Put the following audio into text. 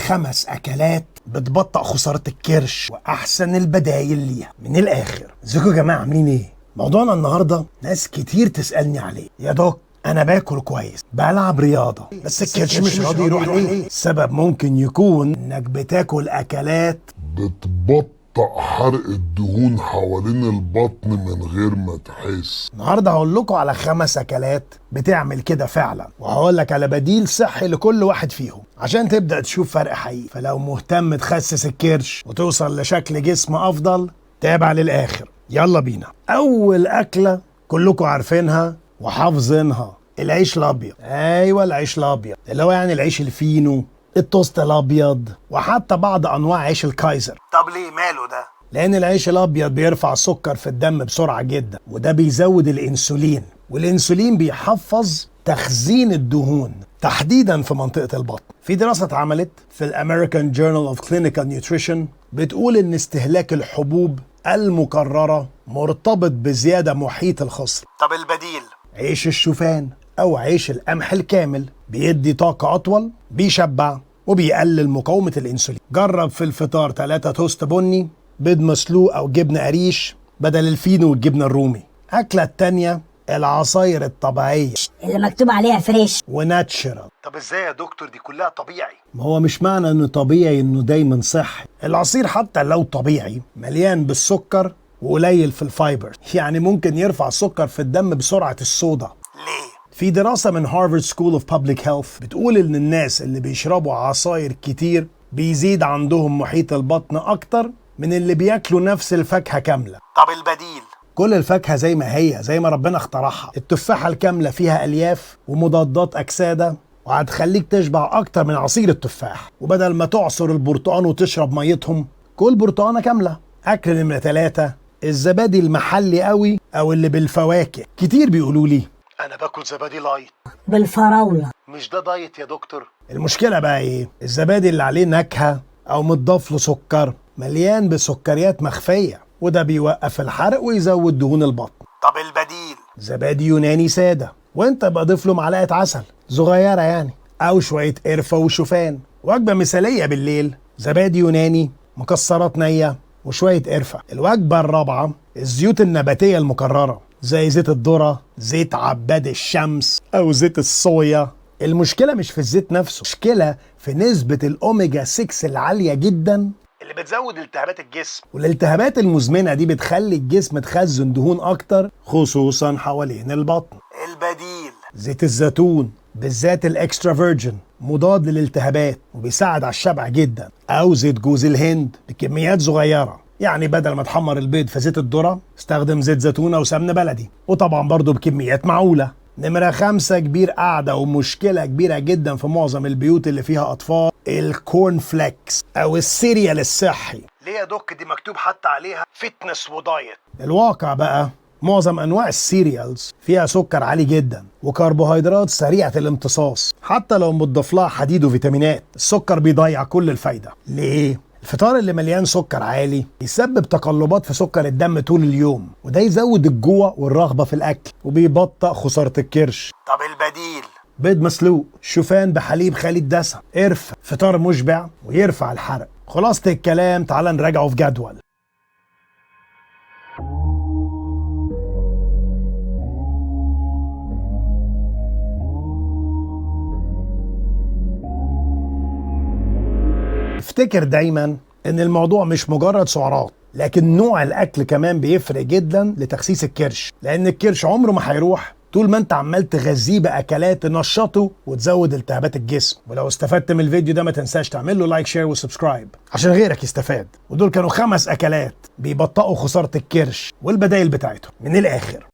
5 اكلات بتبطئ خسارة الكرش واحسن البدايل ليها. من الاخر ازيكم يا جماعة، عاملين ايه؟ موضوعنا النهاردة ناس كتير تسألني عليه، يا دوك انا باكل كويس، بلعب رياضة، بس الكرش مش راضي يروح ليه؟ السبب ممكن يكون انك بتاكل اكلات بتبطئ حرق الدهون حوالين البطن من غير ما تحس. النهارده هقول لكم على 5 اكلات بتعمل كده فعلا، وهقول لك على بديل صحي لكل واحد فيهم عشان تبدا تشوف فرق حقيقي. فلو مهتم تخسس الكرش وتوصل لشكل جسم افضل، تابع للاخر. يلا بينا. اول اكله كلكم عارفينها وحافظينها، العيش الابيض. ايوه العيش الابيض، اللي هو يعني العيش الفينو، التوست الابيض، وحتى بعض انواع عيش الكايزر. طب ليه ماله ده؟ لان العيش الابيض بيرفع السكر في الدم بسرعة جدا، وده بيزود الانسولين، والانسولين بيحفظ تخزين الدهون تحديدا في منطقة البطن. في دراسة اتعملت في ال American Journal of Clinical Nutrition بتقول ان استهلاك الحبوب المكرره مرتبط بزيادة محيط الخصر. طب البديل؟ عيش الشوفان او عيش القمح الكامل، بيدي طاقة اطول، بيشبع، وبيقلل مقاومة الانسولين. جرب في الفطار 3 توست بني، بيض مسلوق او جبنه قريش بدل الفينو والجبنه الرومي. اكله التانية العصاير الطبيعية اللي مكتوب عليها fresh و natural. طب ازاي يا دكتور دي كلها طبيعي؟ ما هو مش معنى انه طبيعي انه دايما صحي. العصير حتى لو طبيعي مليان بالسكر وقليل في ال fiber، يعني ممكن يرفع السكر في الدم بسرعة الصودا. ليه؟ في دراسة من Harvard School of Public Health بتقول ان الناس اللي بيشربوا عصاير كتير بيزيد عندهم محيط البطن اكتر من اللي بياكلوا نفس الفاكهة كاملة. طب البديل؟ كل الفاكهة زي ما هي، زي ما ربنا اخترعها. التفاحة الكاملة فيها ألياف ومضادات أكسدة، وهتخليك تشبع أكتر من عصير التفاح. وبدل ما تعصر البرتقان وتشرب ميتهم، كل برتقانة كاملة. أكل نمرة 3، الزبادي المحلي قوي أو اللي بالفواكه. كتير بيقولوا لي أنا باكل زبادي light بالفراولة، مش ده diet يا دكتور؟ المشكلة بقى إيه؟ الزبادي اللي عليه نكهة أو متضاف له سكر مليان بسكريات مخفية، وده بيوقف الحرق ويزود دهون البطن. طب البديل؟ زبادي يوناني سادة، وانت بقى ضيف له معلقة عسل صغيرة يعني، أو شوية قرفة وشوفان. وجبة مثالية بالليل، زبادي يوناني، مكسرات نية، وشوية قرفة. الوجبة الرابعة الزيوت النباتية المكررة، زي زيت الذرة، زيت عباد الشمس، أو زيت الصويا. المشكلة مش في الزيت نفسه، المشكلة في نسبة الأوميجا 6 العالية جدا اللي بتزود التهابات الجسم، والالتهابات المزمنة دي بتخلي الجسم تخزن دهون أكتر، خصوصا حوالين البطن. البديل زيت الزيتون، بالذات ال extra virgin، مضاد للالتهابات وبيساعد على الشبع جدا، أو زيت جوز الهند بكميات صغيرة، يعني بدل ما تحمر البيض في زيت الذرة استخدم زيت زيتون أو سمن بلدي، وطبعا برضو بكميات معقولة. نمرة 5 كبير قاعدة ومشكلة كبيرة جدا في معظم البيوت اللي فيها أطفال، ال corn flakes أو ال cereal الصحي. ليه يا doc دي مكتوب حتى عليها fitness و diet؟ الواقع بقى معظم أنواع ال cereals فيها سكر عالي جدا وكربوهيدرات سريعة الامتصاص، حتى لو متضاف لها حديد وفيتامينات، السكر بيضيع كل الفايدة. ليه؟ الفطار اللي مليان سكر عالي يسبب تقلبات في سكر الدم طول اليوم، وده يزود الجوع والرغبة في الأكل، وبيبطئ خسارة الكرش. طب البديل؟ بيض مسلوق، شوفان بحليب خالي الدسم، قرفة، فطار مشبع ويرفع الحرق. خلاصة الكلام تعال نراجعه في جدول. افتكر دايما ان الموضوع مش مجرد سعرات، لكن نوع الاكل كمان بيفرق جدا لتخسيس الكرش، لان الكرش عمره ما هيروح طول ما انت عمال تغذية باكلات تنشطه وتزود التهابات الجسم. ولو استفدت من الفيديو ده ما تنساش تعمل له like share و subscribe عشان غيرك يستفاد. ودول كانوا 5 اكلات بيبطئوا خسارة الكرش والبدائل بتاعتهم. من الاخر.